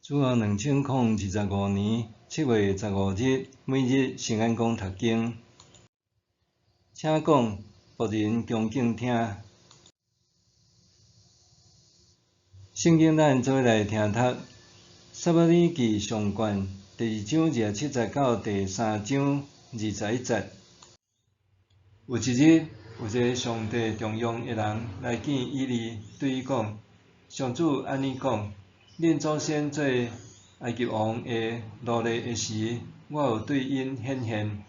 主後2025年7月15日，每日聖安講讀經。請講，僕人恭敬聽。聖經咱做伙來聽讀，撒母耳記上卷第二章27節到第三章21節。有一日，有一个上帝重用的人來見以利，對伊講：上主按呢講，恁祖先做埃及王的奴隸的時，我有對𪜶顯現。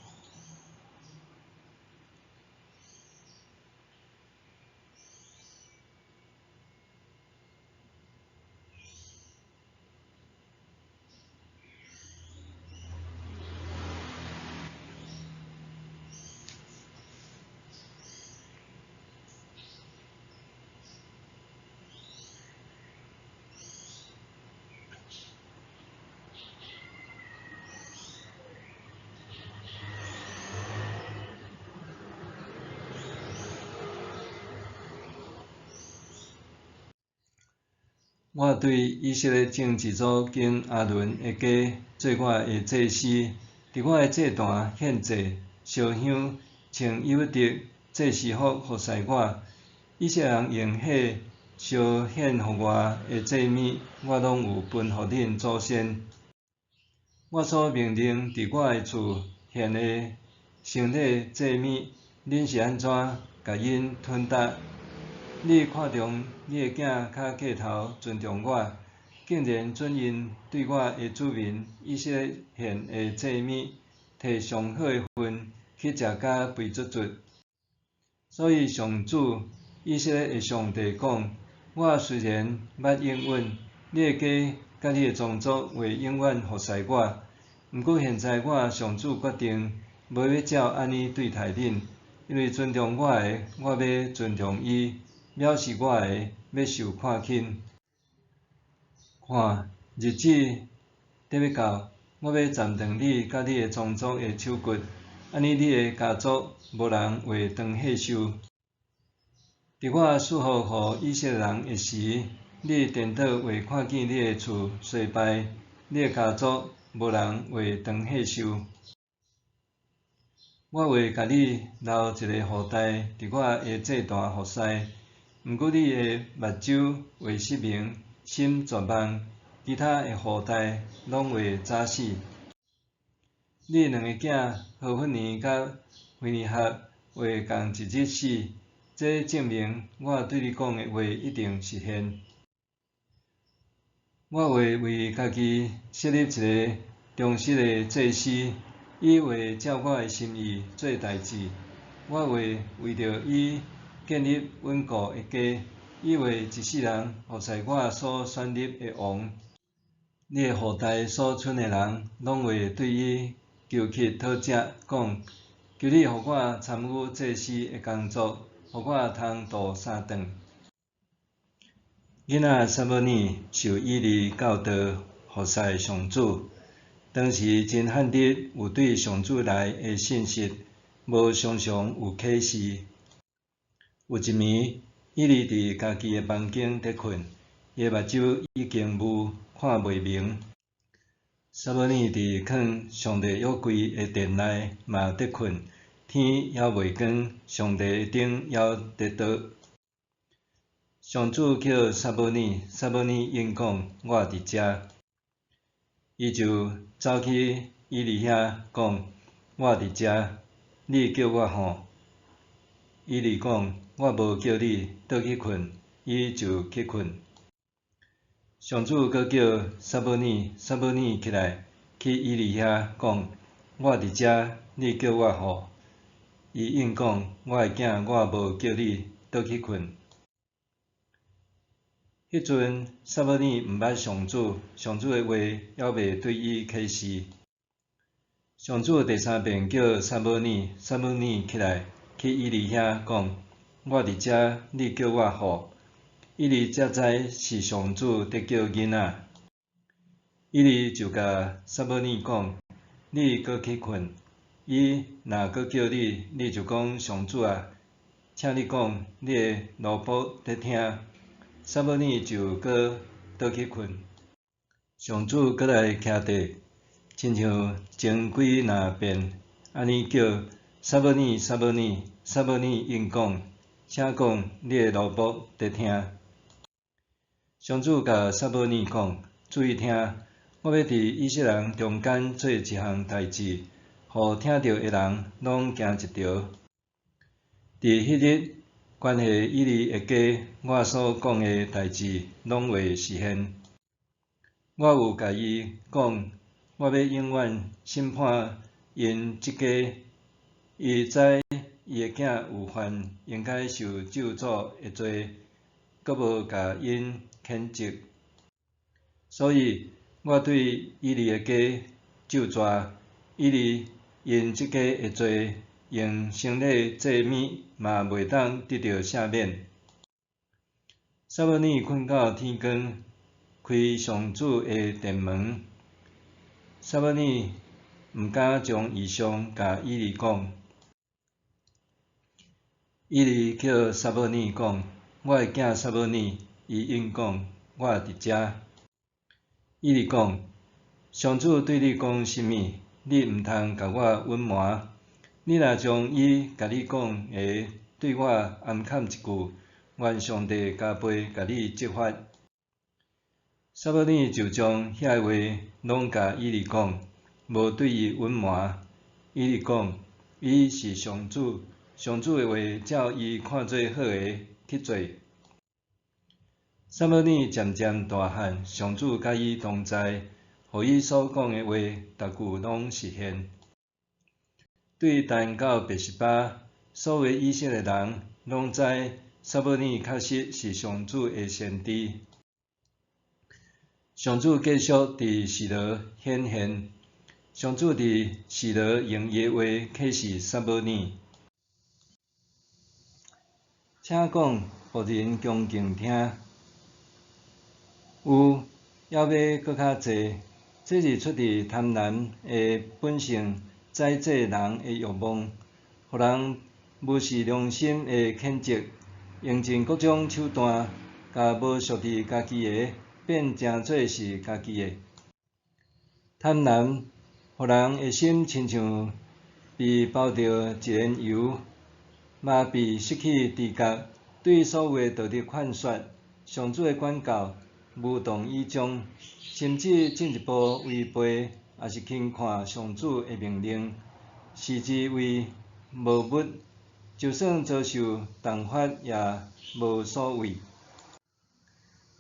我對以色列眾支祖經亞倫的家做我的祭司，佇我的祭壇獻祭、燒香，穿以弗得祭司服服侍我。以色列人用火燒獻予我的祭物，我攏有分予恁祖先。我所命令佇我的厝獻的牲禮祭物，恁是按怎共𪜶吞呾？你看重你的囝較過頭尊重我，竟然准𪜶對我的子民以色列獻的祭物，提上好的份去食甲肥足足。所以上主以色列的上帝講：我雖然捌應允你的家佮你的宗族會永遠服侍我，毋過現在我上主決定，無欲照按呢對待恁，因為尊重我的，我欲尊重伊；藐視我的，欲受看輕。看，日子佇欲到，我欲斬斷你佮你的宗族的手骨，按呢你的家族無人會當繼受。佇我賜福予以色列人的時，你顛倒會看見你的厝衰敗，你的家族無人會當繼受。我會共你留一个後代佇我的祭壇服侍，毋過你的目睭會失明，心絕望，其他的後代攏會早死。你兩个囝何弗尼佮非尼哈會仝一日死，這證明我對你講的話一定實現。我會為家己設立一个忠實的祭司，伊會照我的心意做代誌。我會為著伊建立穩固的家，伊會一世人服侍我所選立的王。你的後代所剩的人，攏會對伊求乞討食，講：求你予我參與祭司的工作，予我通度三頓。囡仔撒母耳受以利教導服侍上主，當時真罕得有對上主來的信息，無常常有啟示。有一暝，以利佇家己的房間佇睏，伊的目睭已經霧，看袂明。撒母耳佇囥上帝約櫃的殿內嘛佇睏，天猶未光，上帝的燈猶佇照。上主叫撒母耳，撒母耳應講：我佇遮。伊就走去以利遐講：我佇遮，你叫我吼。以利講：我無叫你，倒去睏。伊就去睏。上主閣叫撒母耳，撒母耳起來，去以利遐講：我佇遮，你叫我吼。伊應講：我的囝，我無叫你，倒去睏。彼陣，撒母耳毋捌上主，上主的話猶未對伊啟示。上主第三遍叫撒母耳，撒母耳起來，去以利遐講：我佇遮，你叫我吼。以利才知是上主佇叫囡仔。以利就共撒母耳講：你閣去睏。伊若閣叫你，你就講：上主啊，請你講，你的奴僕佇聽。撒母耳就閣倒去睏。上主閣來徛地，親像前幾若遍，按呢叫撒母耳，撒母耳，撒母耳應講：請講，你的奴僕佇聽。上主共撒母耳講：注意聽，我欲佇以色列人中間做一項代誌，予聽著的人攏驚一趒。佇彼日，關係以利的家，我所講的代誌攏會實現。我有共伊講，我欲永遠審判𪜶這家，伊知伊的囝有犯應該受咒詛的罪，閣無共𪜶譴責。所以，我對以利的家咒詛，以利因這家的罪，用牲禮祭物嘛袂當得著赦免。撒母耳睏到天光，開上主的殿門。撒母耳毋敢將異象共以利講。以利叫撒母耳講：我的囝撒母耳，伊應講：我佇遮。以利講：上主對你講啥物，你毋通共我隱瞞。你若將伊共你講的對我暗崁一句，願上帝加倍共你責罰。撒母耳就將遐話攏共以利講，無對伊隱瞞。以利講：伊是上主，上主的話照伊看做好的去做。撒母耳漸漸大漢，上主佮伊同在，予伊所講的話，逐句攏實現。對但到別是巴，所有以色列人攏知撒母耳確實是上主的先知。上主繼續佇示羅顯現，上主佇示羅用伊的話啟示撒母耳。請講，僕人恭敬聽。有，猶欲閣較濟，這是出自貪婪的本性，宰制人的欲望，予人無視良心的譴責，用盡各種手段，共無屬佇家己的變成做是家己的。貪婪，予人的心親像被包著一層油，麻痹失去知覺，對所有的道德勸說、上主的管教無動於衷，甚至進一步違背，抑是輕看上主的命令，視之為無物，就算遭受重罰也無所謂。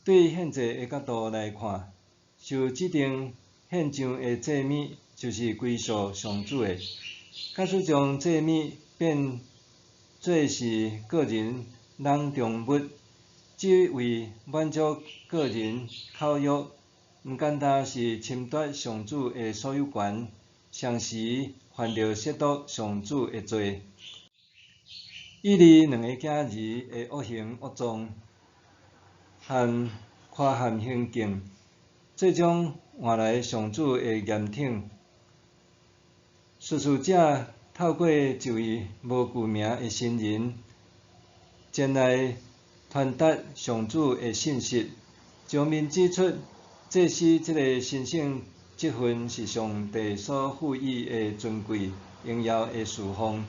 對獻祭的角度來看，受指定獻上的祭物就是歸屬上主的。假使將祭物變做是個人囊中物，只為滿足個人口欲，毋簡單是侵奪上主的所有權，同時犯著褻瀆上主的罪。以利兩个囝兒的惡行惡狀和誇陷行徑，最終換來上主的嚴懲。敘事者透過一位無具名的神人，前來傳達上主的信息，正面指出祭司這个神聖職分是上帝所賦予的尊貴榮耀的事奉。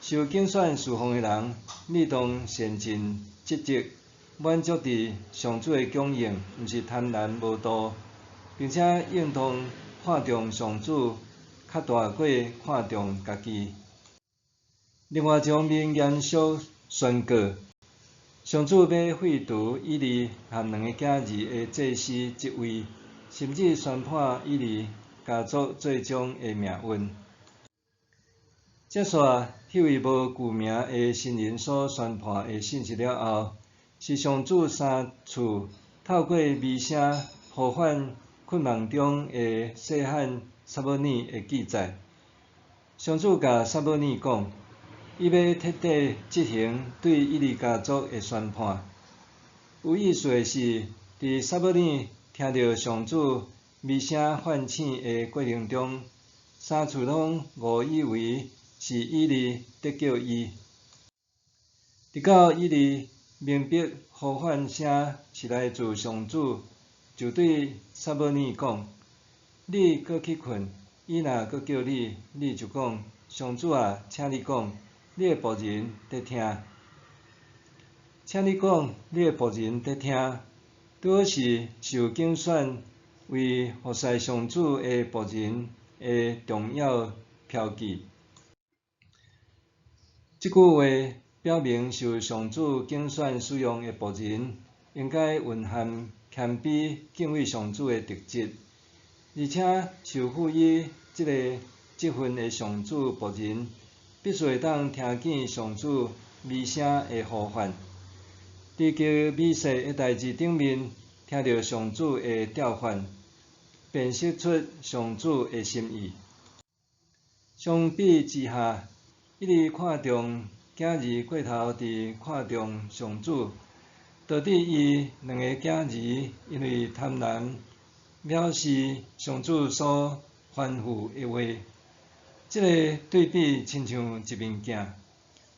受揀選事奉的人，理當善盡職責，滿足佇上主的供應，毋是貪婪無度，並且應當看重上主，較大過看重家己。另外一方面嚴肅宣告，上主欲廢除以利和兩个囝兒的祭司職位，甚至宣判以利家族最終的命運。接續，彼位無具名的神人所宣判的信息了後，是上主三次透過微聲呼喚睏夢中的細漢撒母耳的記載。上主共撒母耳講，伊欲徹底執行對以利家族的宣判。有意思的是，佇撒母耳聽著上主微聲喚醒的過程中，三次攏誤以為是以利佇叫伊。直到以利明白呼喚聲是來自上主，就對撒母耳講：你閣去睏，伊若閣叫你，你就講：上主啊，請你講，你的僕人佇聽。請你講，你的僕人佇聽。拄好是受揀選為服侍上主的僕人的重要標記。這句話表明受上主揀選使用的僕人，應該蘊含謙卑、敬畏上主的特質，而且受賦予這個職分的上主僕人，必須會當聽見上主微聲的呼喚，佇極微細的代誌頂面，聽著上主的調喚，辨識出上主的心意。相比之下，伊利看重囝兒過頭佇看重上主，導致伊兩个囝兒因為貪婪，藐視上主所吩咐的話。這个對比親像一面鏡，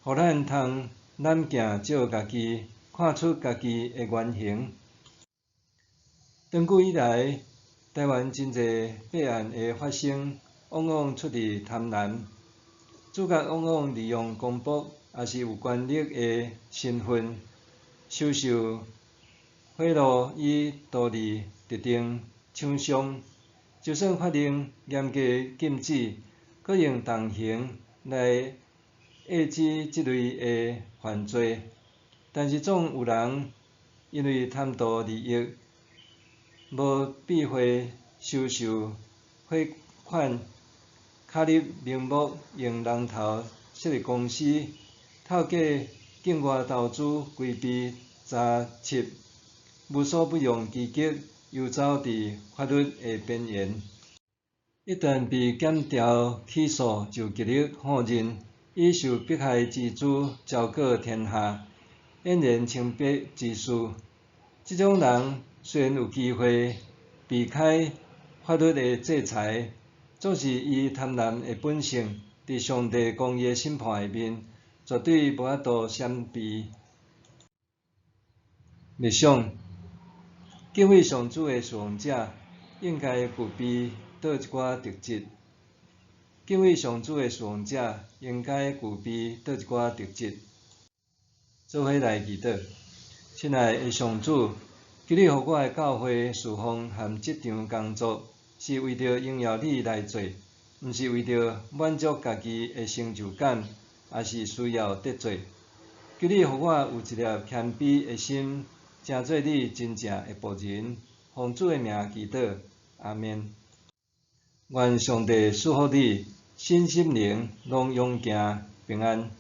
予咱通攬鏡照家己，看出家己的原形。長久以來，台灣真濟弊案的發生，往往出自貪婪。主角往往利用公僕，抑是有權力的身份，收受賄賂以圖利特定廠商。就算法令嚴格禁止，閣用重刑來遏止這類的犯罪，但是總有人因為貪圖利益，無避諱收受賄款，卡入名目用人頭設立公司，透過境外投資規避查緝，無所不用其極，遊走佇法律的邊緣。一旦被檢調起訴，就極力否認，以受迫害之姿昭告天下，儼然清白之事。這種人雖然有機會避開法律的制裁，總是伊貪婪的本性，佇上帝公義的審判下面，絕對無法度閃避。默想，敬畏上主的侍奉者，應該具備佗一寡特質？敬畏上主的侍奉者，應該具備佗一寡特質？做伙來祈禱，親愛的上主，求你予我的教會侍奉和職場工作，是為著榮耀你來做，毋是為著滿足家己的成就感，抑是需要得做。求你予我有一粒謙卑的心，成做你真正的僕人。奉主的名祈禱，阿們。願上帝賜福你，身心靈攏勇健平安。